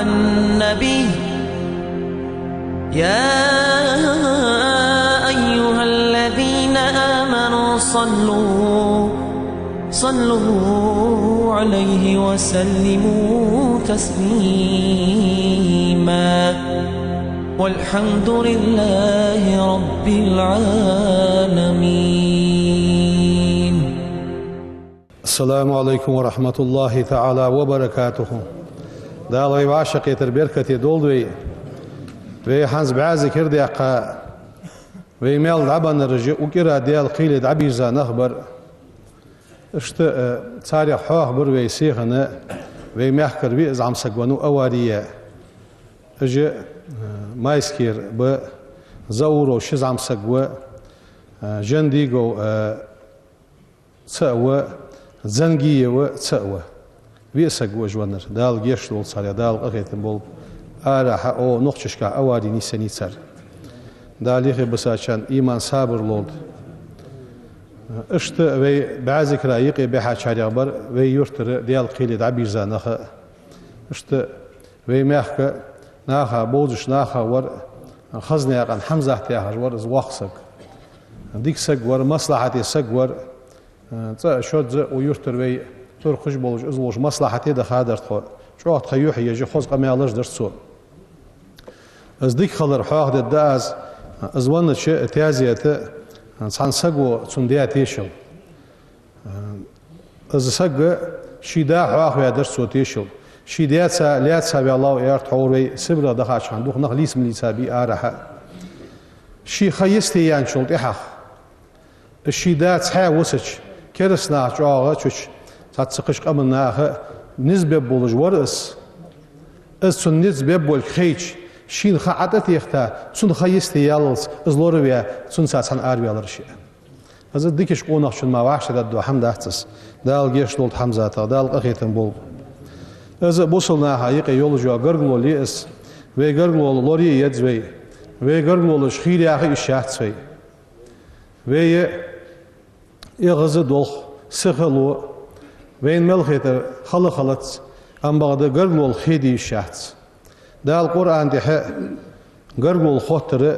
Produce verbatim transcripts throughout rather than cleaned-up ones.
النبي، يا أيها الذين آمنوا صلوا، صلوا عليه وسلموا تسليما. والحمد لله رب العالمين. السلام عليكم ورحمة الله تعالى وبركاته. Дала вай вӀашагӀкхетар беркате долда вай. Вай хӀанз бӀаь зикар даьккха, вай маьл дӀабаьннараш а укх кӀира Даьла кхеле дӀабийрза нах бар. Иштта, э, царех хьоахабир вай сихана, вай мехкара виъ зӀамсаг веннав аваре. Уж, э, Майскера ба, Зауров ши зӀамсаг ва, э, Жандигов, э, цаӀ ва, Зангиев цаӀ ва. Виъ саг ва уж веннар. Дала гешт долда царех, Дала къахетам болба. Арахьа, о, нохчашкахь аваре нийсъеннай цар. Дала юхебисачарна иман, сабар лолда. Иштта вай бӀаь зикара юкъе бихьачарех бар вай юртара Даьла кхеле дӀабийрза нах а. Иштта вай мехка наха, бовзача наха вар, Хазнаькъан Хьамзат яхаш вар из воккха саг. Дика саг вар, маслахьате саг вар. ЦӀа а, шозза а укх юртара вай туркхаш болаш, из волаш маслахьате дахадар тхо. ЧӀоагӀа тха юхь еш а, хоза къамаьлаш дар цо. Из дика хилар хьоахадергда аз, из веннача таьзета цхьан саго цун даь тешал. Из саг, ший да хьоахаваь дар цо тешал. Ший даьца лаьца ваьллав, аьлар, тхьовра вай Сибре дахача хана дукха нах лийца ма лийцабий арахьа. Ший ха йисте яьнначул тӀехьагӀа, ший да цхьаь висача, кераста наха чӀоагӀа чуча, цхьацца кхыча къаман наха низ бергболаш вар из. Из цунна низ бергболга хайча, шийна ха ӀотӀатехийта, цун ха йисте яллалца, из лораваь, цунца цхьана араваьлар ше. Из дикача къонахчун мара вӀаштӀехьдаргдола хӀама дац из. Дала гешт долда Хьамзатах, Дала къахетам болба. Из бусалба наха юкъе йолаш йола гаргало я из. Вай гаргало лорае еза вай. Вай гаргалонаш хийра яха йиш яц вай. Вай эгӀаза долх, сихалу, вайна мел хетар хала хилац, амма бакъда гаргало хеде йиш яц. Дала Къуръан тӀа гаргало хоттара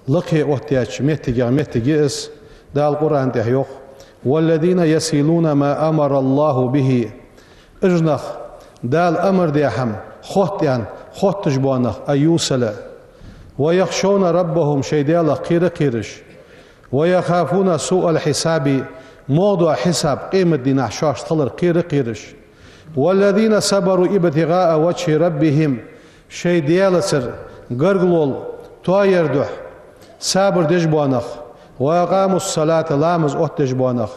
лакхе оттадаьча моттигех моттиг я из. Дала Къуръан тӀа йоах: «والذين يصلون ما أمر الله به». Уж нах, Дала амар даь хӀама хоттаяьнна хотташ бола нах, أن يوصل. «ويخشون ربهم», шоай Даьлах кхера а кхераш. «ويخافون سوء الحساب», во дола хьисаб къематдийнахьа шоашта хилар кхера а кхераш. «والذين صبروا ابتغاء وجه ربهم», шоай Даьлацара гаргало тоаяра духьа сабар деш бола нах. «وأقاموا الصلاة», ламаз оттадеш бола нах.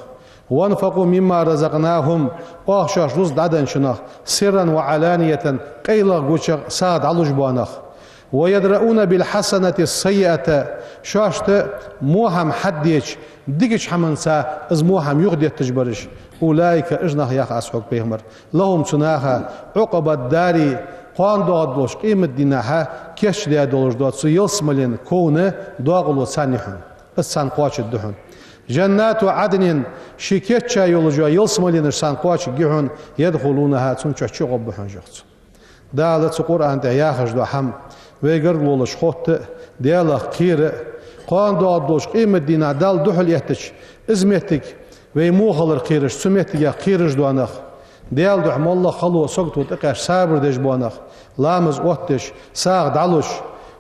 «وأنفقوا مما رزقناهم», оаха шоашта рузкъа дӀаденначунах, «سرا وعلانية», къайлагӀа, гучагӀа сагӀа дӀалуш бола нах. «ويدرءون بالحسنة السيئة», шоашта во хӀама хьадеча, дикача хӀаманца из во хӀама юхадетташ бараш. «أولئك», уж нах, йоах аз хьога, пайхамар, «لهم», цу наха, «عقبى الدار», кхоана доагӀаргдолча къематдийнахьа кийчдаь долаш дола цу ялсмален ковна доакъало царна я хьона. Из царна кхоачаргда хьона. «جنات عدن», ший кийчъяь йолаш йола ялсмаленаш царна кхоачаргья хьона, «يدخلونها», цун чу чугӀоргба хьона, йоах цо. Дала цу Къуръан тӀа яхаш дола хӀама, вай гаргалонаш хотта а, Даьлах кхера а, кхоана доагӀаргдолча къематдийнахьа Далла духьал эттача, из моттиг вай во хилар кхераш, цу моттигех кхераш дола нах, Даьла духьа моллагӀа хало, сагото тӀакхаьчача сабар деш бола нах, ламаз оттадеш, сагӀа дӀалуш,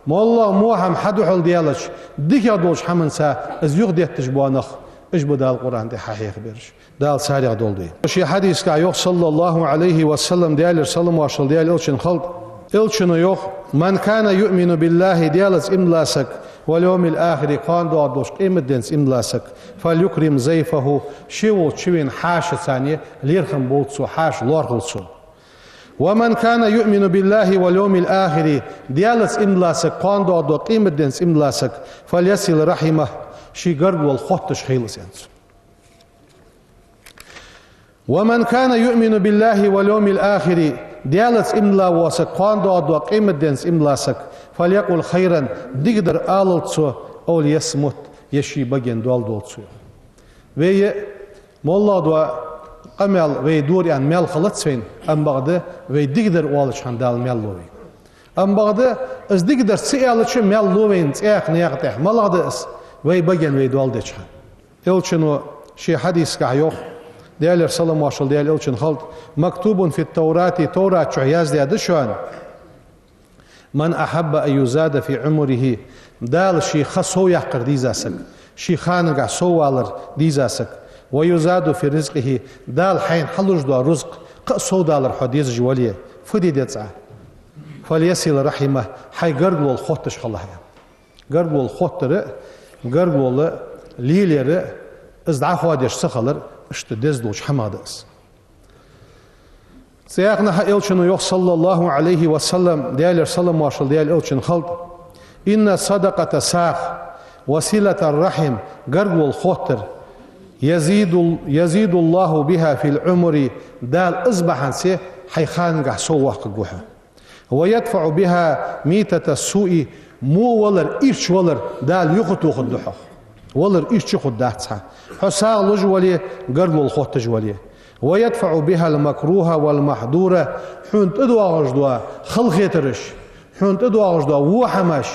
моллагӀа во хӀама хьадухьал даьлча, дикагӀа долча хӀаманца из юхадетташ бола нах, уж ба Дала Къуръан тӀа хьахьехабераш. Дала царех долда вай. Ший хьадисагахь йоах, صلى الله عليه وسلم, Даьлера салам-моаршал Даьла Элчанна хилда, Элчано йоах: «من كان يؤمن بالله», Даьлаца иман дилла саг, «واليوم الآخر», кхоана доагӀаргдолча къематденца иман дилла саг, «فليكرم ضيفه», ше волча ший вена хьаьшаца лерхӀам болба цо, хьаьша лоархӀалба цо. «ومن كان يؤمن بالله واليوم الآخر», Даьлаца иман дилла саг, кхоана доагӀаргдолча къематденца иман дилла саг, «فليصل رحمه», ший гаргало хотташ хилва из, аьннад цо. «ومن كان يؤمن بالله واليوم الآخر», Даьлаца иман дилла вола саг, кхоана доагӀаргдолча къематденца иман дилла саг, «فليقل خيرا», дикадар алалда цо, «أو ليصمت», е ший баген доал долда цо. Вай моллагӀа дола къамаьл вай дора аьнна маьл хилац вайна, амма бакъда вай дикадар оалача хана Дала маьл лу вайна. Амма бакъда, из дикадар ца аьлча, маьл лу вайна цӀаькха наькъа тӀа. МалагӀа да из? Вай баген вай доал деча хана. Элчано ший хьадисагахь йоах, Даьлера салам-моаршал Даьла Элчана хилда: «مكتوب في التوراة», Товрата чу яздаь да шоана: «من أحب أن يزاد في عمره», Дала ший ха сов яккхар дийза саг, ший ханагахь сов валар дийза саг, «ويزاد في رزقه», Дала хьайна хьалуш дола рузкъ кхы а сов далар хьо дезаш вале, фу де деза цӀа? «فليصل رحمه», хьай гаргало хотташ хила хьо. Гаргало хоттар а, гаргало лелаяр а, из дӀахоадеш ца хилар а, иштта деза долча хӀамах да из. ЦӀаькха а Элчано йоах, саллаллахӀу Ӏалайхи ва саллам, Даьлера салам-моаршал Даьла Элчана хилда: «إن الصدقة», сагӀа, «وصلة الرحم», гаргало хоттар, «يزيد، يزيد الله بها في العمر», Дала из бахьанца хьай ханагахь сов воаккхаргва хьо. «ويدفع بها ميتة السوء», во валар, ирча валар Дала юхатохаргда хьох. Валар ирча хургдац хьа, хьо сагӀа луш вале, гаргало хотташ вале. «ويدفع بها المكروه والمحظور», хьона тӀадоагӀаш дола халахетараш, хьона тӀадоагӀаш дола во хӀамаш,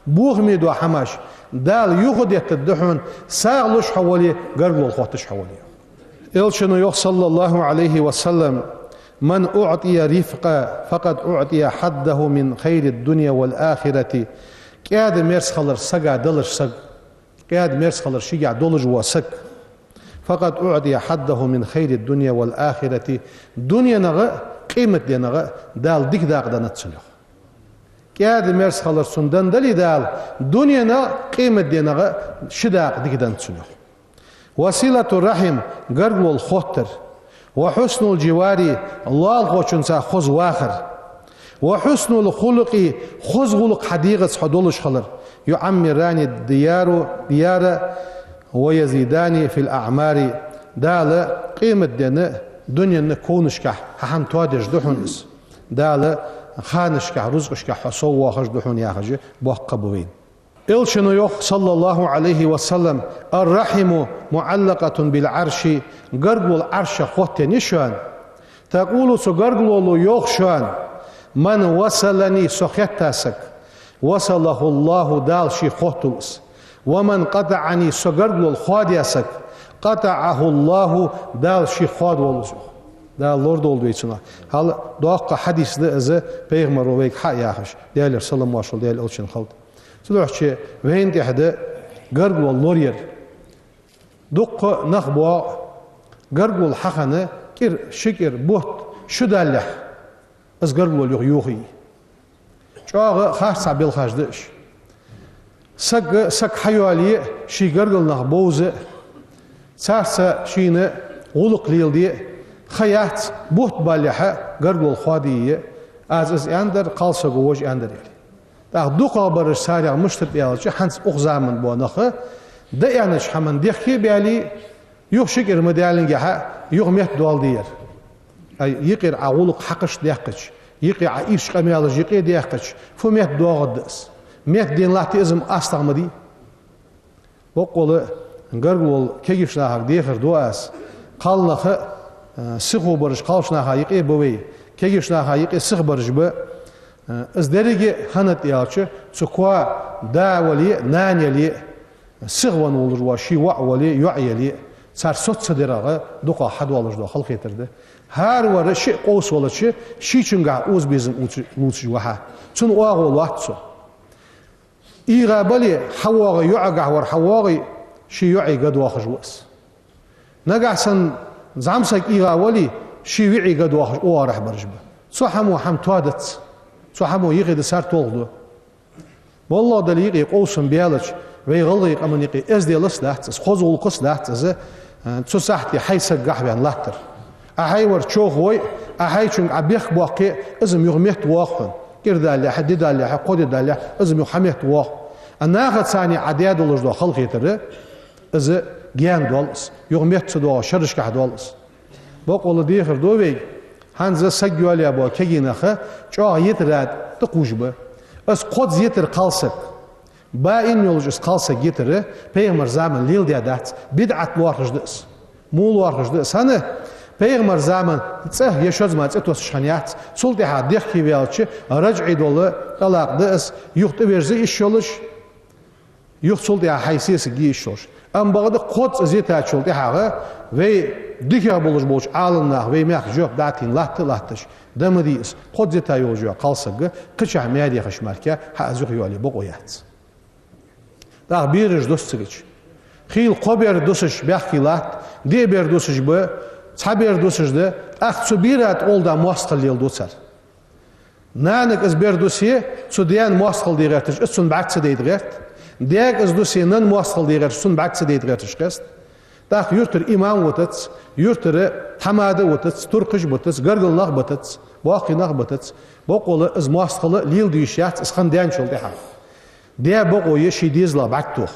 бохаме дола хӀамаш Дала юхадеттаргда хьона, сагӀа луш хьо вале, гаргало хотташ хьо вале. Элчано йоах, саллаллахӀу Ӏалайхи ва саллам: «من أعطي الرفق فقد أعطي حظه من خير الدنيا والآخرة». КӀаьда-мерза хилар сага далаш саг, кӀаьда-мерза хилар шийгахь долаш вола саг, «فقد أعطي حظه من خير الدنيا والآخرة», дуненагӀа а, къематденагӀа а Дала дика дакъа деннад цунна, йоах. КӀаьда-мерза хилар цунна денна дале Дала, дуненагӀа а, къематденагӀа а ши дакъа дика деннад цунна, йоах. «وصلة الرحم», гаргало хоттар, «وحسن الجوار», лоалахочунца хоза вахар, «وحسن الخلق», хоза гӀулакх хьа дегӀаца хьо долаш хилар, «يعمران الديار، الديار ويزيدان في الأعمار», Дала къематденна, дуненна ковнашкахь хьа хӀама тоадеш да хьона из. Дала ханашкахь, рузкъашкахь хьо сов воаккхаш да хьона яхаш боккха ба вайна. Элчано йоах, саллаллахӀу Ӏалайхи ва саллам: «الرحم معلقة بالعرش», гаргало Ӏарша хоттаенна я шоана. «تقول», цу гаргалоло йоах шоана: «من وصلني», со хетта саг, «وصله الله», Дала шийх хоттаву из. «ومن قطعني», со гаргало хоадаь саг, «قطعه الله», Дала шийх хоадаволва из, йоах. Дала лорадолда вай цунах. Хьал доккха хьадис да из, пайхамаро вайга хьаяхаш, Даьлера салам-моаршал Даьла Элчана хилда. Цудухьа вайна тӀехь да гаргало лораяр. Дуккха нах боагӀа, гаргало хьахинна кӀира, ши кӀира, бутт, шу даллалехь, из гаргало юха йохайий. ЧӀоагӀа харцахьа белхаш да уж. Саг, саг хьайоалае а, ший гаргара нах бовза а, царца шийна гӀулакх леладе а ха яц, бутт баллалехь гаргало хоадае а, аз из аьннадар, кхалсаго вож аьннадар, аьле. ТӀаккха дукхагӀбараш царех мишта ба аьлча, хӀанз укх заман бола нах даьннача хӀаман дехке а баьле, юха ши кӀира ма даьллинге хьа, юха метта доал дийяр. Ай, юкъера Ӏа гӀулакх хьакхаш даьккхача, юкъе Ӏа ирча къамаьлаш юкъе даьккхача, фу метта доагӀаргда из? Метта дена латте из-м астагӀа ма дий. Боккъала гаргало кегийча нахага дехар ду аз. Кхалнаха, э, сихо бараш кхалча наха юкъе ба вай, кегийча наха юкъе сиха бараш ба. Э, из деррига а хӀана да аьлча, цу коа да вале а, нана яле а, сихвенна волаш вола ший воӀ вале а, йоӀ яле а, цар соц ца дарах дукхагӀа хьадоалаш дола халахетар да. ХӀара вар шиъ къовсавелча, шийчунгахь укхаза безам луц-, лувцаш ва хьа. Цунна оагӀув лоац цо. ИгӀа бале, хьавоагӀе, йоӀагахь вар хьавоагӀе, ший йоӀе гӀадоахаш ва из. Нагахь санна зӀамсаг игӀа вале, ший виӀе гӀадоахаш оагӀорахьа бараш ба. Цу хӀамо хӀама тоадац. Цу хӀамо юкъе дисар толхаду. ВаллахӀи, Даьла юкъе къовсам баьлча, вай гӀалгӀай къаман юкъе эзделац дац из, хоза гӀулакхац дац из, а, цу сахьте хьай саг гахь ваьнна латтар. Ӏа хьай вар човхавой, Ӏа хьайчунга Ӏа бехк боаккхе, из-м юха метта воагӀа хьона. КӀира даллалехьа, ди даллалехьа, кхо ди даллалехьа, из-м юха хьаметта воагӀа. А нахаца цхьана Ӏа даь долаш дола халахетар, из гаьна доал из, юха метта ца доагӀа шерашкахь доал из. Боккъала дехар ду вайга, хӀанз саг йоалаяь бола кегий нах чӀоагӀа йитар тӀакхувш ба. Из кхозза йитар кхалсаг, баин йолаш из кхалсаг йитар пайхамара заман леладаь дац, бидӀат лоархӀаш да из. Мула лоархӀаш да из? ХӀана? Пайхамара заман цӀа е шозза мара цӀи тоссаш хиннаяц, цул тӀехьагӀа дехкеваьлча, раджӀи дола тӀалакъ да из, юха тӀаверза йиш йолаш, юха цул тӀехьагӀа хьай сесаг е йиш йолаш. Амма бакъда кхозза из йитачул тӀехьагӀа вай дикагӀа болаш болча Ӏаламнаха вай мехка жоп дӀатийна латта а латташ, да ма дий из, кхозза йита йолаш йола кхалсаг кхычахьа маьре яхаш мара хьа из юха йоалае бокъо яц. ТӀаккха бераш дус цигача. Хийла кхо бер дусаш баьхкий латт, диъ бер дусаш ба, цхьа бер дусаш да, тӀаккха цу бера тӀагӀолла да моастагӀал леладу цар. Нанага из бер дусе, цу даьна моастагӀал де гӀерташ, из цунна бӀарга ца дайта гӀерт. Даьга из дусе, нанна моастагӀал де гӀерташ, цунна бӀарга ца дайта гӀерташ кхест. ТӀаккха юртара имам витац, юртара тхьамада витац, туркхаш битац, гаргара нах битац, боккхий нах битац. Бокъонца из моастагӀал леладе йиш яц, из хинна даьнначул тӀехьагӀа. Даь бокъо я ший дезалах бӀаргтоха.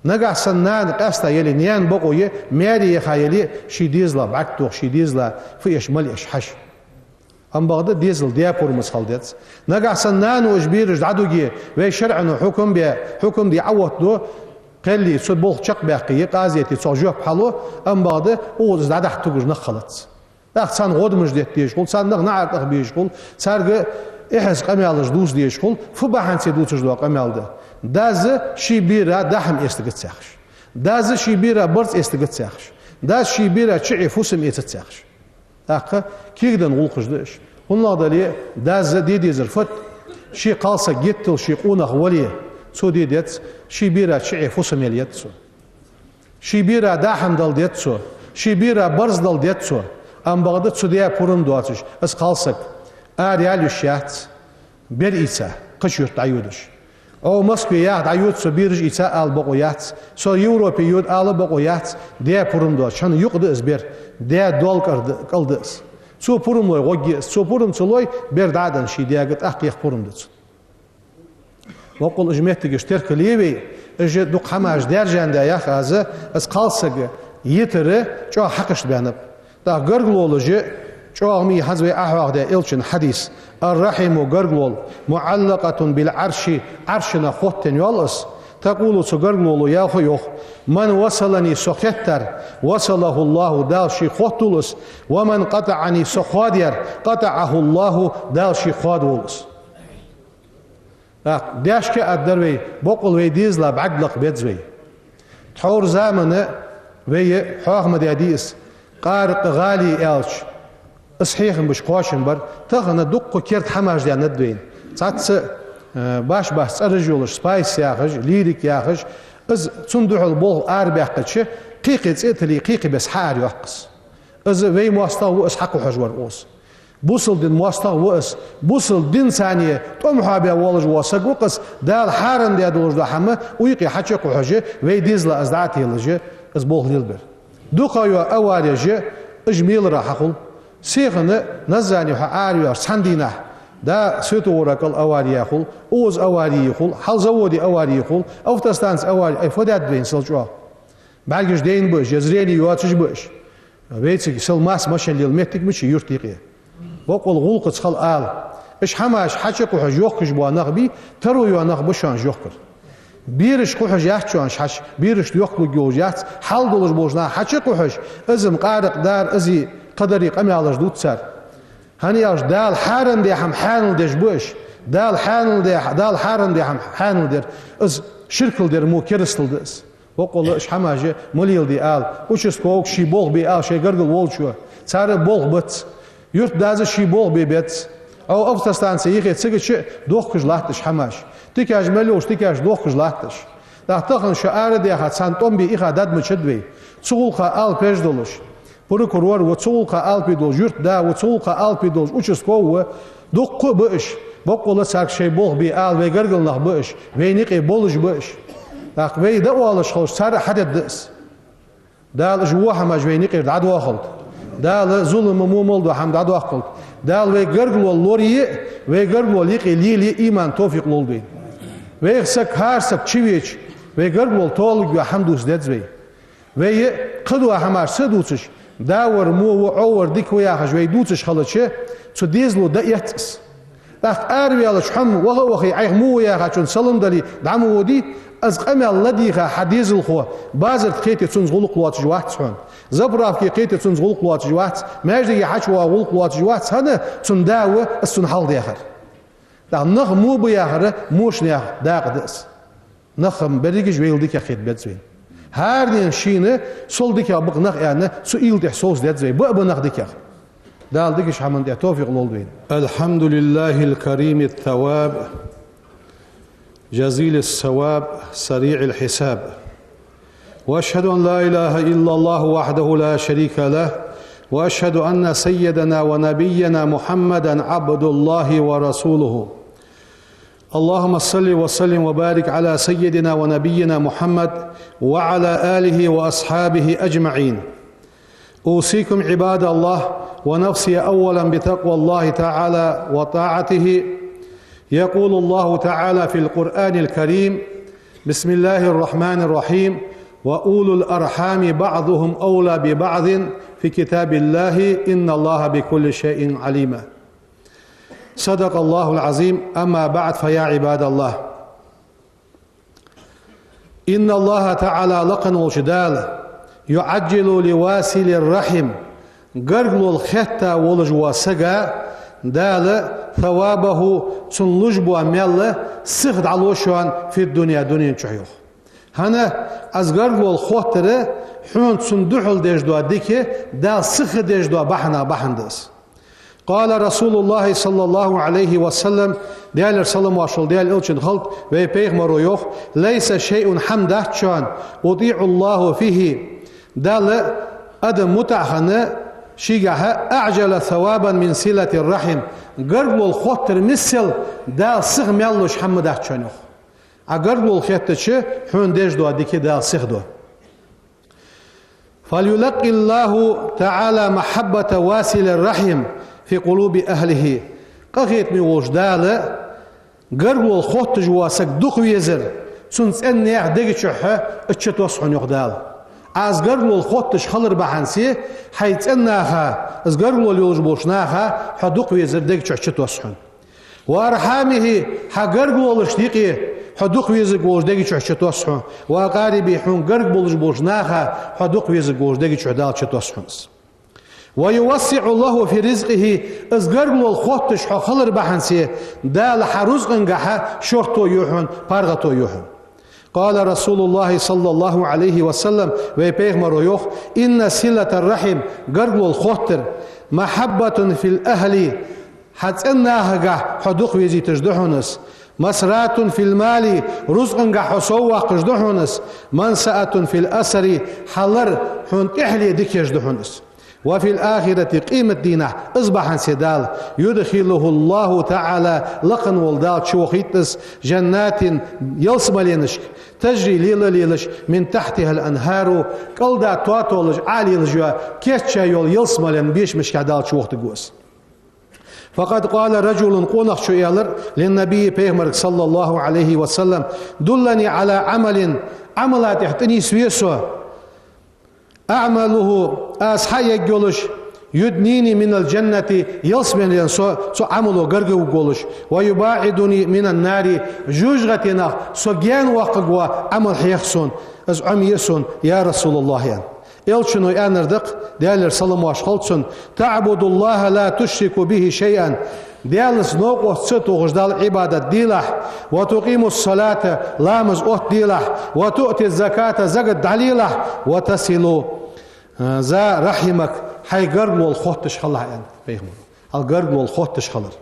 Нагахьа санна нана къаьста яле, наьна бокъо я маьре яха яле, ший дезалах бӀаргтоха, ший дезала фу эш, мала эш хьажа. Амма бакъда дезала даь пурамца хила деза. Нагахьа санна нано уж бераш дӀадуге, вай шарӀо хьукам бе, хьукам де Ӏооттаду, кхел е цу болх чакхбаьккхе, къазете цох жоп хьалу, амма бакъда укхаза из дӀадахьа тугаш нах хилац. ТӀаккха царна гӀодамаш детта дезаш хул, царна наха наӀар тӀаха безаш хул, царга эхьаза къамаьлаш дувца дезаш хул, фу бахьанца дувцаш дола къамаьл да. Дас ший бера даа хӀама эцаргдац яхаш. Дас ший бера барзкъа эцаргдац яхаш. Дас ший бера чуӀе фусам эцац яхаш. ТӀаккха кегаденна гӀулакхаш да уж. ХӀана аьлча дале, дас де дезар фуд, ший кхалсаг геттара ший къонах вале, цо де деза, ший бера чуӀе фусам яла еза цо. Ший бера даа хӀама дала деза цо, ший бера барзкъа дала деза цо, амма бакъда цу даь пурам доацаш, из кхалсаг араяла йиш яц, бер ийца, кхыча юрта дӀайодаш. Ӏо Москве яха дӀайода со, бераш ийца ала бокъо яц, со Европе йода ала бокъо яц, даь пурам доацаш, хӀана юкъе да из бер, даь дола кӀал да, кӀал да из. Цо пурам лой гӀоргья из, цо пурам ца лой, бер дӀа а денна ший даьга, тӀаккха еха пурам да цунна. Бокъонца уж моттигаш теркалъе вай, уж дукха хӀамаш даьржа да яхаш, из кхалсаг йитар чӀоагӀа хьакхашта баьннаб. ТӀаккха гаргало луш, чӀоагӀа ма йий хӀанз вай Ӏохьоахадаь Элчан хьадис: «الرحم», гаргало, «معلقة بالعرش», Ӏаршах хоттаденна йола из. «تقول», цу гаргалоло яхо йоах: «من وصلني», со хоттадер, «وصله الله», Дала шийга хоттаву из, «ومن قطعني», со хоададер, «قطعه الله», Дала шийга хоадаву из. ТӀаккха дешка а аргдар вай, бокъонца вай дезала бӀарг лакха беза вай. Тхьовра заман вай хьоахадаьд из, Къаракъ гӀали аьлча, из хьехам беш кхоачам бар, тахан дуккха керда хӀамаш даьннад вайна. Цхьацца, э, баш-баш цӀераш йолаш, спайс яхаш, лирик яхаш, из цунна духьал болх арабаьккхача, кхы-кхы цӀи а тилле, кхы-кхы беса хьаарайоаккх из. Из вай моастагӀа ва из хьакхухьаш вар укхаза. Бусалба дина моастагӀа ва из, бусалба динца тӀом хьоабаь волаш вола саг ва-кх из, Дала хьарам даь долаш дола хӀама укх юкъе хьачукхухьаш, вай дезала из дӀа а телаш, из болх лелабер. ДукхагӀа йола авареш, уж мелара хьахул. Сихана Назране хьо арайоагӀаш цхьан дийнахьа, да, Светогора кӀал авари яь хул, укхаза авари яь хул, хьал заводе авари яь хул, автостанце авари, ай, фу даьд вайна сел чӀоагӀа. БӀаргаш дайна ба уж, е зрени йоацаш ба уж. Вайцига сел масса машен лела моттиг мичай юрта юкъе. Бокъонца гӀулакхаца хила ала. Уж хӀамаш хьачукхухьаш йохкаш бола нах бий, таро йола нах ба шоана уж йохкар. Бераш кхухьаш яц шоана уж хьача, берашта йохкалургйолаш яц, хьал долаш болча наха хьачукхухьаш, из-м къаракъ дар, из-м кхыдар къамаьлаш дувц цар. ХӀана аьлча Дала хьарам даь хӀама хьаьнал деш ба уж. Дала хьаьнал даь, Дала хьарам даь хӀама хьаьнал дар, из ширкал дар мо, керастал да из. Бокъонца уж хӀамаш ма леладе ала, участковага ший болх бе ала шоай гаргара волчо. Цар болх бац. Юртдас ший болх бе беза. Ӏо автостанце йихе цигача дохкаш латт уж хӀамаш. Тикаш мел йолча тикашка дохкаш латт уж. ТӀаккха тахан шо арадаьха цхьан тӀом бе иха дад мачад вай. Цу гӀулакха алапаш долаш прокурор ва, цу гӀулакха алапи долаш юртда ва, цу гӀулакха алапи долаш участкови ва, дуккха а ба уж. Бокъонца царга шоай болх бе ала, вай гаргара нах ба уж, вайна юкъе болаш ба уж. ТӀаккха вай дӀаоалаш хилча, цар а хьадергда из. Дала уж во хӀамаш вайна юкъера дӀадоахалда. Дала зулам а, во мел дола хӀама дӀадоаккхалда. Дала вай гаргало лорае а, вай гаргало юкъе лелае а иман, товфикъ лолда вайна. Вайх саг, хӀара саг чувеча, вай гаргало толургйола хӀама дувца деза вай. Вай кхыдола хӀамаш ца дувцаш, да вар во ва, Ӏо вар дика ва яхаш вай дувцаш хилча, цу дезало дӀаэц из. ТӀаккха араваьлча хьо ма ваха а вахе, Ӏайха ма ву яхачунна салам дале, дӀа ма водий, из къамаьл ладийгӀа хьа дезалхо, базар тӀа кхете цунца гӀулакх лоацаш вац хьона, заправке кхете цунца гӀулакх лоацаш вац, маьждиге хьачувоагӀа гӀулакх лоацаш вац, хӀана, цун да ва из цунна хьалхадаьхар. ТӀаккха нах мо ба яхар, мошанех дакъа да из. Нахам берригаш вайл дикагӀа хета беза вайна. ХӀаранена шийна сол дикагӀа ба-кх нах аьнна, цу уйла тӀа совца деза вай, ба а ба нах дикагӀа. Дала дикача хӀаман тӀа товфикъ лолда вайна. الحمد لله الكريم التواب جزيل الثواب سريع الحساب. وأشهد أن لا إله إلا الله وحده لا شريك له، وأشهد أن سيدنا ونبينا محمدا عبد الله ورسوله. اللهم صل وسلم وبارك على سيدنا ونبينا محمد وعلى آله وأصحابه أجمعين. أوصيكم عباد الله ونفسي أولا بتقوى الله تعالى وطاعته. يقول الله تعالى في القرآن الكريم: بسم الله الرحمن الرحيم: وأولو الأرحام بعضهم أولى ببعض في كتاب الله، إن الله بكل شيء عليم. صدق الله العظيم. أما بعد، فيا عباد الله. إن الله تعالى, лакха волча Дала, يعجل لواصل الرحم, гаргало хетта волаш вола сага Дала, ثوابه, цунна луш бола маьл, сиха дӀалу шоана, في الدنيا, дунен чу, йоах. ХӀана, из гаргало хоттар хьона цунна духьал деш дола дика Дала сиха деш дола бахьан, бахьан да из. قال رسول الله صلى الله عليه وسلم, Даьлера салам-моаршал хилда Даьла элчанна, вай пайхамаро йоах: ليس شيء, хӀама дац шоана, يطيع الله فيه, Далла адам мутӀахьа хинна шийгахьа, أعجل ثوابا من صلة الرحم, гаргало хоттар миссел Дала сиха маьл луш хӀама дац шоана, йоах. Ӏа гаргало хеттача, хьона деш дола дика Дала сиха ду. فليلقن الله تعالى محبة واصل الرحم في قلوب أهله. Къахетаме волча Дала гаргало хотташ вола саг дукха везар цун цӀен-наьха дега чухьа чутосс хьона, йоах Дала. Ӏа из гаргало хотташ хилар бахьанца, хьай цӀен-наха, из гаргало йолаш болча наха хьо дукха везар дега чухьа чутосс хьона. وأرحامه, хьа гаргалонашта юкъе хьо дукха везарг волаш дега чухьа чутосс хьона. وأقاربه, хьона гарга болаш болча наха хьо дукха везарг волаш дега чухьа Дала чутосс хьона. ويوسع له في رزقه, из гаргало хотташ хьо хилар бахьанца, Дала хьа рузкъангахьа шорто ю хьона, паргӀато ю хьона. قال رسول الله صلى الله عليه وسلم, вай пайхамаро йоах: إن صلة الرحم, гаргало хоттар, محبة في الأهل, хьа цӀен-нахагахьа хьо дукха везийташ да хьона из, مثراة في المال, рузкъангахьа хьо совваккхаш да хьона из, منسأة في الأثر, хьа лар хьона тӀехьале дика еш да хьона из. وفي الآخرة, къематдийнахьа, из бахьанца Дала, يدخله الله تعالى, лакха вола Дала чувахийт из, جنات, ялсмаленашка, تجري, лела лелаш, من تحتها الأنهار, кӀалда тоатолаш Ӏолелаш йола, кийчъяь йола ялсмален бешамашка Дала чувахийтаргва из. فقد قال رجل, къонахчо аьлар, للنبي, пайхамарга, صلى الله عليه وسلم: دلني على عمل, Ӏамала тӀа тӀанийсве со, أعمله, аз хьаергйолаш, يدنيني من الجنة, ялсмален со цу Ӏамало гаргаваргволаш, ويباعدني من النار, жожагӀатенах со гаьнавоаккхаргвола Ӏамал хьеха сона, из Ӏомае сона, я РасулаллахӀ, аьнна. Элчано аьннар да-кх, Даьлера салам-моаршал хилда цунна: تعبد الله لا تشرك به شيئا, Даьлаца новкъост ца тохаш Далла Ӏибадат делахь, وتقيم الصلاة, ламаз оттаделахь, وتؤتي الزكاة, закат дӀалелахь, وتصل, а, ذا رحمك, хьай гаргало хотташ хилалахь, аьннад пайхамаро. Хьай гаргало хотташ хилар.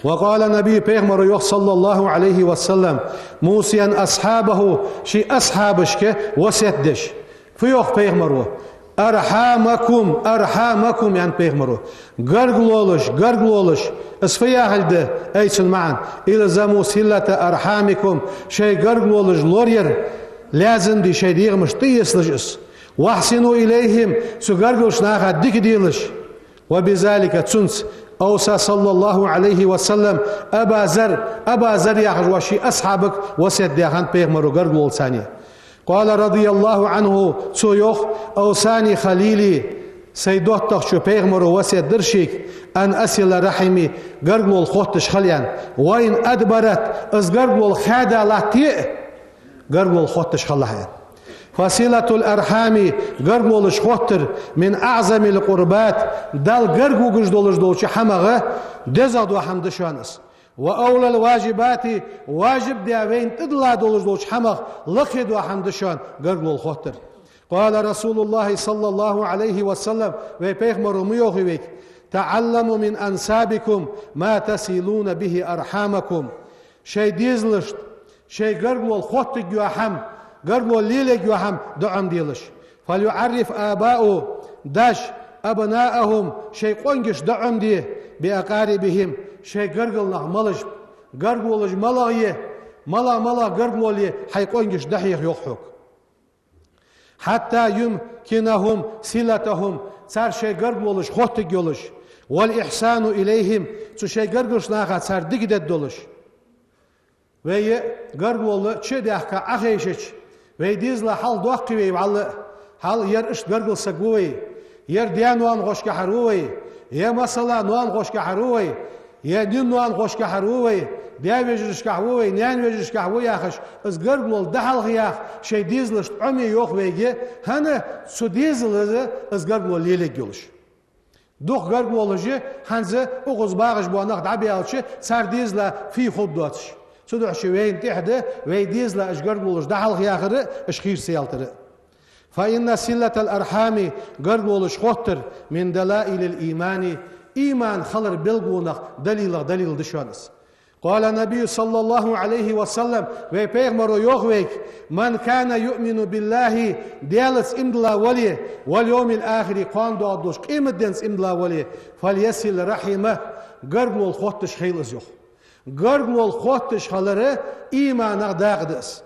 وقال النبي, пайхамаро йоах, صلى الله عليه وسلم, موصيا أصحابه, ший асхьабашка васкет деш. Фу йоах пайхамаро? أرحامكم، أرحامكم, аьннад пайхамаро. Гаргалонаш, гаргалонаш. Из фу яхилга да, ай цун маӀан? الزموا صلة أرحامكم, шоай гаргалонаш лораяр лазим дий, шоай дегӀамашта тӀаэцалаш из. وأحسنوا إليهم, цу гаргарча наха дика делаш. وبذلك, цунца, أوصى صلى الله عليه وسلم أبا ذر, Аба Зар яхаш вола ший асхьабага васкет даь хиннад пайхамаро гаргалонца. قال رضي الله عنه, цо йоах: أوصاني خليلي, Сай доттагӀчо пайхамаро васкет дир шийга: «أن أصل رحمي», гаргало хотташ хила аьнна. «وإن أدبرت», из гаргало хаьда латте а, гаргало хотташ хилалахь аьнна. «فصلة الأرحام», гаргалонаш хоттар, «من أعظم القربات», Далла гарга вугаш долаш долча хӀамах дезагӀа дола хӀама да шоана из. «وأولى الواجبات», важиб даь вайна тӀадилла долаш долча хӀамах лакхе дола хӀама да шоана гаргало хоттар. قال رسول الله صلى الله عليه وسلم, вай пайхамаро ма йоахий вайга: «تعلموا من أنسابكم ما تصلون به أرحامكم». Шоай дезалашта шоай гаргало хоттаргйола хӀама, гаргало лелаергйола хӀама даа Ӏомаделаш. «فليعرف الآباء», даш, «أبناءهم», шоай къонгашта даа Ӏомаде, «بأقاربهم», шоай гаргара нах малаш ба, гаргалонаш малагӀа я, малагӀа-малагӀа гаргало я, хьай къонгашта дӀахьеха, йоах хьога. «حتى يمكنهم صلتهم», цар шоай гаргалонаш хоттаргйолаш, «والإحسان إليهم», цу шоай гаргарча наха цар дика дергдолаш. Вай гаргало чу а даьхка Ӏохайшача, вай дезала хьалхадоаккхий вай вӀалла а, хьал ер иштта гаргара саг ва вай, ер даь-ноанахошкахьара ва вай, е, масала, ноанахошкахьара ва вай, е нин-ноанахошкахьара ва вай, даь-вежарашкахьа ва вай, наьна-вежарашкахьа ва яхаш, из гаргало дӀахьалхаяккха шоай дезалашта Ӏомае, йоах, вайга, хӀана, цу дезала из гаргало лелаергйолаш. Дукха гаргалонаш я хӀанз укхаза багӀаш бола нах дӀабаьлча, цар дезала фу хургдоацаш. Цудухьа вайна тӀехьа да вай дезала уж гаргалонаш дӀахьалхаяккхар а, уж хийра ца ялийтар а. «فإن صلة الأرحام», гаргалонаш хоттар, «من دلائل الإيمان», иман хилара белгалонех, далилех далил да шоана из. قال النبي صلى الله عليه وسلم, вай пайхамаро йоах вайга: «من كان يؤمن بالله», Даьлаца иман дилла вале, «واليوم الآخر», кхоана доагӀаш долча къематденца иман дилла вале, «فليصل رحمه», гаргало хотташ хилва из, йоах. Гаргало хотташ хилар иманах дакъа да из.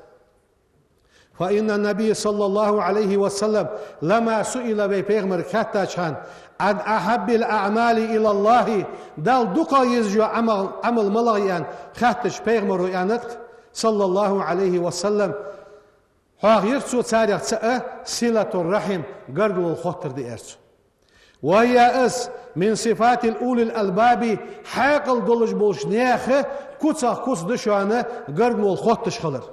«فإن النبي صلى الله عليه وسلم لما سئل», вай пайхамарга хаьттача хана, «عن أحب الأعمال إلى الله», Далла дукхагӀа езаш йола Ӏамал, Ӏамал малагӀа я аьнна хаьттача, пайхамаро аьннад, صلى الله عليه وسلم, хьоахаяьр цо царех цаӀ: «صلة الرحم», гаргало хоттар да, аьлар цо. «وهي», из, «من صفات أولي الألباب», хьаькъал долаш болча наьха куцех куц да шоана гаргало хотташ хилар.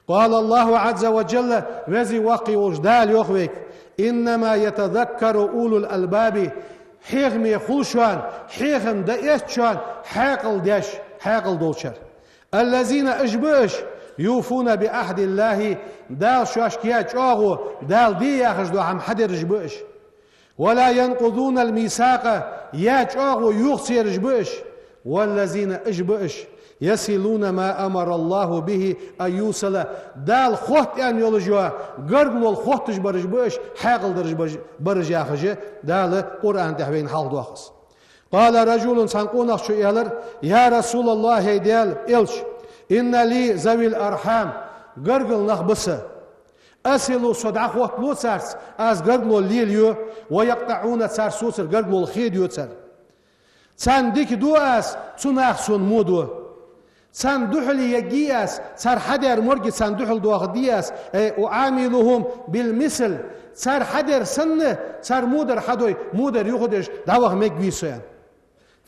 قال الله عز وجل, Веза-Воккха волча Дала йоах вайга: «إنما يتذكر أولو الألباب», хьехаме хул шоана, хьехам дӀаэц шоана хьаькъал деш, хьаькъал долчар. «الذين», уж ба уж, «يوفون بعهد الله», Дала шоашка яь чӀоагӀо, Дала де яхаш дола хӀама хьадераш ба уж. «ولا ينقضون الميثاق», яь чӀоагӀо юхацараш ба уж. «والذين», уж ба уж, «يصلون ما أمر الله به أن يوصل», Дала хотта аьнна йолаш йола гаргало хотташ бараш ба уж, хьаькъал дераш бараш, бараш яхаш, Дала Къуръана тӀа вайна хьалхадоах из. «قال رجل», цхьан къонахчо аьлар: «يا رسول الله», хӀай Даьла элча, «إن لي ذوي أرحام», гаргара нах ба са. «أصل», со дӀахотталу царца, аз гаргало лелаю, «ويقطعون», цар соцара гаргало хедаю цар. Царна дика ду аз, цу наха сона во ду. Царна духьале ергья аз, цар хьадаьр морг царна духьал доахаргья аз, э, «أعاملهم بالمثل», цар хьадаьр санна, цар во дар хьадой, во дар юхадеш дӀаваха мегаргвий со, аьнна.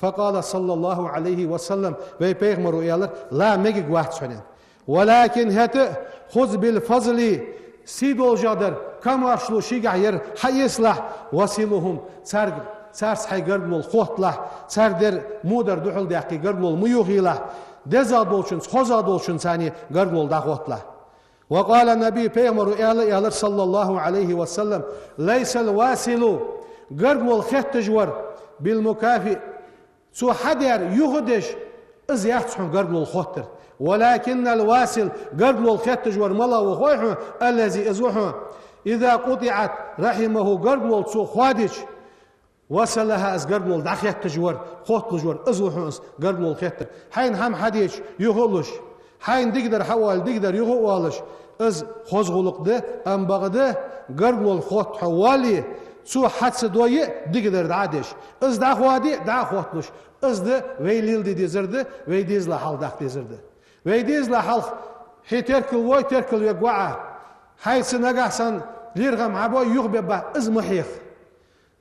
«فقال صلى الله عليه وسلم», вай пайхамаро аьлар: «لا», мегаргвац хьона, аьнна. «ولكن», хӀаьта а, «خذ بالفضل», сий долашагӀдар, комаьршло шийгахьа яр хьаэцалахь, «وصلهم», царга, царца хьай гаргало хотталахь, цар дар во дар духьал даьккхе гаргало ма юхаелахь, дезагӀа долчунца, хозагӀа долчунца гаргало дӀахотталахь. «وقال النبي», пайхамаро аьлар, аьлар, صلى الله عليه وسلم: «ليس الواصل», гаргало хетташ вар, «بالمكافئ», цо хьадаьр юхадеш, из яц хьона гаргало хоттар. «ولكن الواصل», гаргало хетташ вар малагӀа ва хой хьона, «الذي», из ва хьона, «إذا قطعت رحمه», гаргало цо хоадича, «وصلها», из гаргало дӀахетташ вар, хотталуш вар, из ва хьона из гаргало хеттар. Хьайна хӀама хьадеча, юха а луш, хьайна дикадар хьаоале, дикадар юха а оалаш, из хоза гӀулакх да, амма бакъда гаргало хотта хьо вале, цо хьа ца дой а дикадар дӀа а деш, из дӀахоаде а дӀа а хотталуш, из да вай леладе дезар да, вай дезала хьалхадаккха дезар да. Вай дезала хьалха хье теркал вой, теркалвергва Ӏа, хьайца нагахьа санна лерхӀам хьабой, юхабергба, из ма хьеха.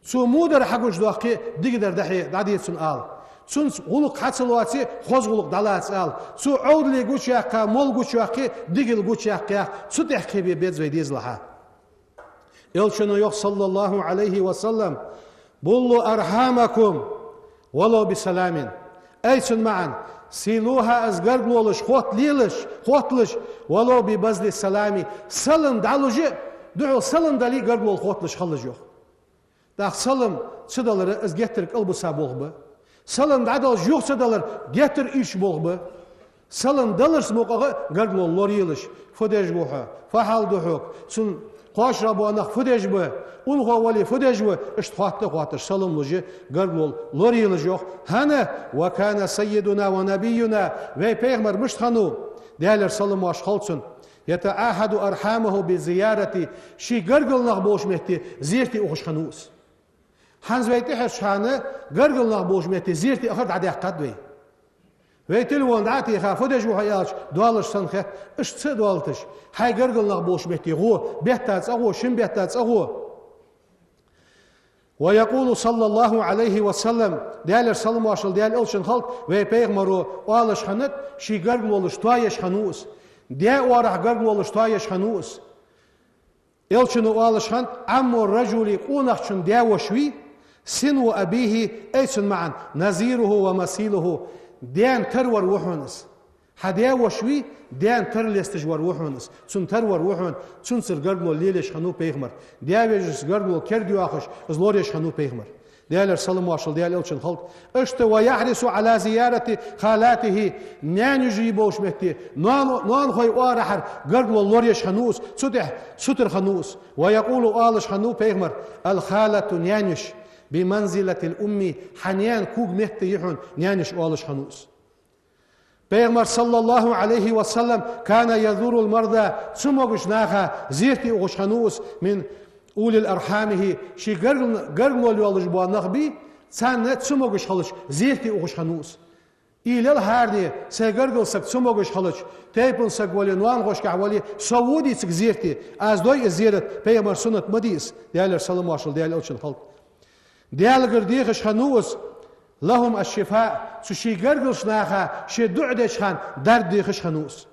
Цо во дар хьагучадоаккхе, дикадар дӀахье, дӀаде цунна ала. Цунца гӀулакх хьа ца лоаце, хоза гӀулакх дӀалаца ала. Цо Ӏовдал гучаяккха, мол гучаяккхе, дикал гучаяккха яха, цу тӀехьа кхебе беза вай дезалахьа. Элчано йоах, صلى الله عليه وسلم: «بلوا أرحامكم ولو بسلام». Ай цун маӀан: «صلوها», из гаргалонаш хотталелаш, хотталаш, «ولو ببذل السلام», салам дӀалуш а, духьал салам дале а гаргалонаш хотталаш хилалаш, йоах. ТӀаккха салам ца далар, из геттара кӀалбиса болх ба. Салам дӀадалаш юха ца далар геттара ийрча болх ба. Салам даларца мукъагӀа гаргалонаш лоралелаш. Фу деш ва хьо? Фу хьал да хьога? Цун кхоачара бола нах фу деш ба? Унахо вале фу деш ва? Иштта хоатта а хоатташ, салам луш а гаргалонаш лоралелаш, йоах. ХӀана? «وكان سيدنا ونبينا», вай пайхамар мишта хиннав, Даьлера салам-моаршал хилда цунна, «يتعاهد أرحامه بالزيارة», ший гаргара нах болча метте зерате ухаш хиннав из. ХӀанз вай тӀехьарча хана гаргара нах болча метте зерате ахар дӀадаьккхад вай. Вай телефон дӀа а теха, фу деш ва хьо аьлча, доалаш санна хет, иштта ца а доалийташ, хьай гаргара нах болча метте гӀо, бетта цкъа гӀо, шин бетта цкъа гӀо. «ويقول صلى الله عليه وسلم», Даьлера салам-моаршал Даьла Элчанна хилда, вай пайхамаро оалаш хиннад, ший гаргалонаш тоаеш хиннав из. Даь оагӀорахьа гаргалонаш тоаеш хиннав из. Элчано оалаш хиннад: «عم الرجل», къонахчун даь-воша вий, «صنو أبيه», ай цун маӀан: «نظيره ومثيله», даьна тара вар ва хьона из. Хьа даь-воша вий, даьна тара лесташ вар ва хьона из. Цун тара вар ва хьона, цунцара гаргалонаш лелаеш хиннав пайхамар. Даь-вежарашца гаргалонаш кердайоахаш, из лораеш хиннав пайхамар. Даьлера салам-моаршал Даьла Элчанна хилда. Иштта «ويحرص على زيارة خالاته», наьна-йижарий болча метте, ноа-, ноанахой оагӀорахьара гаргалонаш лораеш хиннав из, цу тӀехьа сутара хиннав из. «ويقول», оалаш хиннав пайхамар: «الخالة», наьна-йиша, «بمنزلة الأم», хьа наьна кога метте я хьона наьна-йиша, оалаш хиннав из. Пайхамар, صلى الله عليه وسلم, «كان يزور المرضى», цамогаш наха зерате ухаш хиннав из, «من أولي أرحامه», ший гаргал-, гаргалонаш йолаш бола нах бий, царна цамогаш хилча зерате ухаш хиннав из. Уйла ел хӀаране, сай гаргара саг цамогаш хилча, тайпан саг вале, ноанахошкахьа вале, со водий цига зерате, аз дой из зерат, пайхамара суннат ма дий из, Даьлера салам-моаршал Даьла Элчанна хилда. Даьлагара дехаш хиннав из, «لهم الشفاء», цу ший гаргарча наха ше дуӀа деча хана дарба дехаш хиннав из.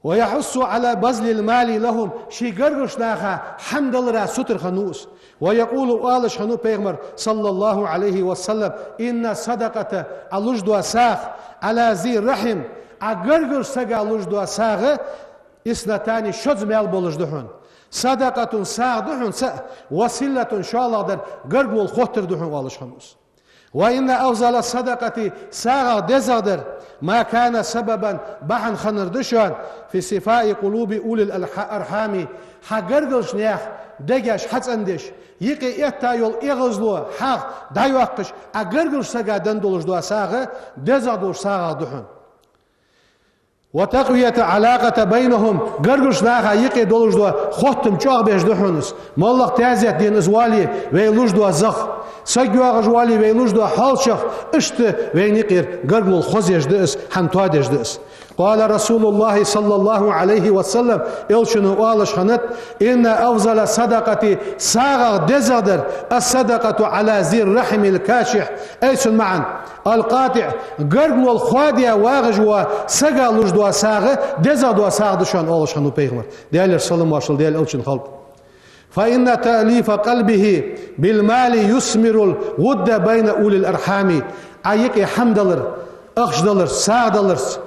«ويحث على بذل المال لهم», ший гаргарча наха хӀама далара сутара хиннав из. «ويقول», оалаш хиннав пайхамар, صلى الله عليه وسلم: «إن الصدقة», Ӏа луш дола сагӀа, «على ذي الرحم», Ӏа гаргарча сага луш дола сагӀа, «اثنتان», шозза маьл болаш да хьона. «صدقة», сагӀа да хьона цаӀ, «وصلة», шоллагӀдар, гаргалонаш хоттар да хьона, оалаш хиннав из. «وإن أفضل الصدقة», сагӀах дезагӀдар, «ما كان سببا», бахьан хиннар да шоана, «في صفاء قلوب أولي الأرحام», хьа гаргарча наьха дегаш хьацӀендеш, юкъе этта йола эгӀазло, хьагӀ дӀайоаккхаш, Ӏа гаргарча сага денна долаш дола сагӀа дезагӀа долаш сагӀах да хьона. «وتقوية العلاقة بينهم», гаргарча наха юкъе долаш дола хоттам чӀоагӀбеш да хьона из. МоллагӀа таьзет ден из вале, вай луш дола зах. Саг йоагӀаш вале, вай луш дола хьоалчагӀ. Иштта вайна юкъера гаргалонаш хозъеш да из, хӀама тоадеш да из. «قال رسول الله صلى الله عليه وسلم», Элчано оалаш хиннад: «إن أفضل الصدقة», сагӀах дезагӀдар, «الصدقة على ذي الرحم الكاشح», ай цун маӀан, «القاطع», гаргалонаш хоадаь вагӀаш вола сага луш дола сагӀа дезагӀа дола сагӀа да шоана, оалаш хиннав пайхамар, Даьлера салам-моаршал Даьла Элчанна хилда. «فإن تأليف قلبه بالمال يثمر الود بين أولي الأرحام». Ӏа юкъе хӀама далар, ахча далар, сагӀа даларца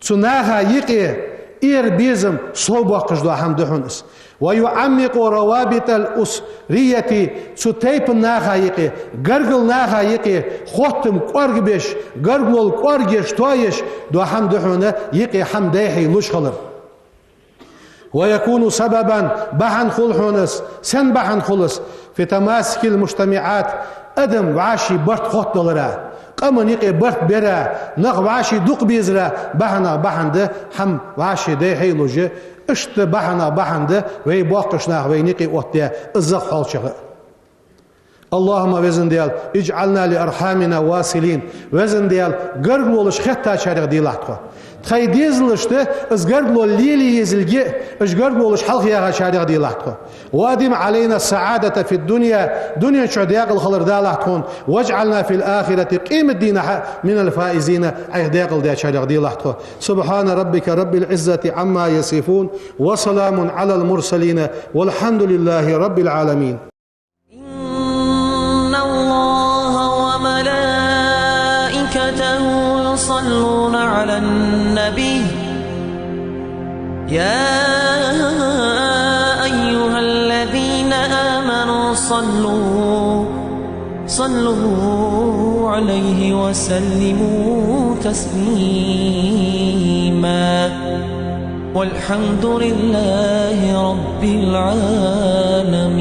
цу наха юкъе эр безам совбоаккхаш дола хӀама да хьона из. «ويعمق روابط الأسرية», цу тайпан наха юкъе, гаргара наха юкъе хоттам кӀоаргабеш, гаргалонаш кӀоаргъеш, тоаеш дола хӀама да хьона юкъе хӀама дӀайхье луш хилар. «ويكون سببا», бахьан хул хьона из, сен бахьан хул из, «في تماسك المجتمعات», адам вӀаший барт хоттадалара, къаман юкъе барт бера, нах вӀаший дукха безара бахьанах бахьан да хӀама вӀаший дӀайхье луш, иштта бахьанах бахьан да вай боккхийча наха вайна юкъе оттадаь из зах, хьоалчагӀ а. اللهم, Веза Даьла, اجعلنا لأرحامنا واصلين. Веза Даьла, гаргалонаш хеттачарех делахь тхо. Тхоай дезалашта из гаргало лелае езилга, уж гаргалонаш хьалхаяхачарех делахь тхо. وأدم علينا السعادة في الدنيا, дунен чу даькъала хилар далахь тхона. واجعلنا في الآخرة, къематдийнахьа, من الفائزين, Ӏайха даькъала дечарех делахь тхо. سبحان ربك رب العزة عما يصفون، وسلام على المرسلين، والحمد لله رب العالمين. إن الله وملائكته يصلون على النبي، يا أيها الذين آمنوا صلوا، صلوا عليه وسلموا تسليما. والحمد لله رب العالمين.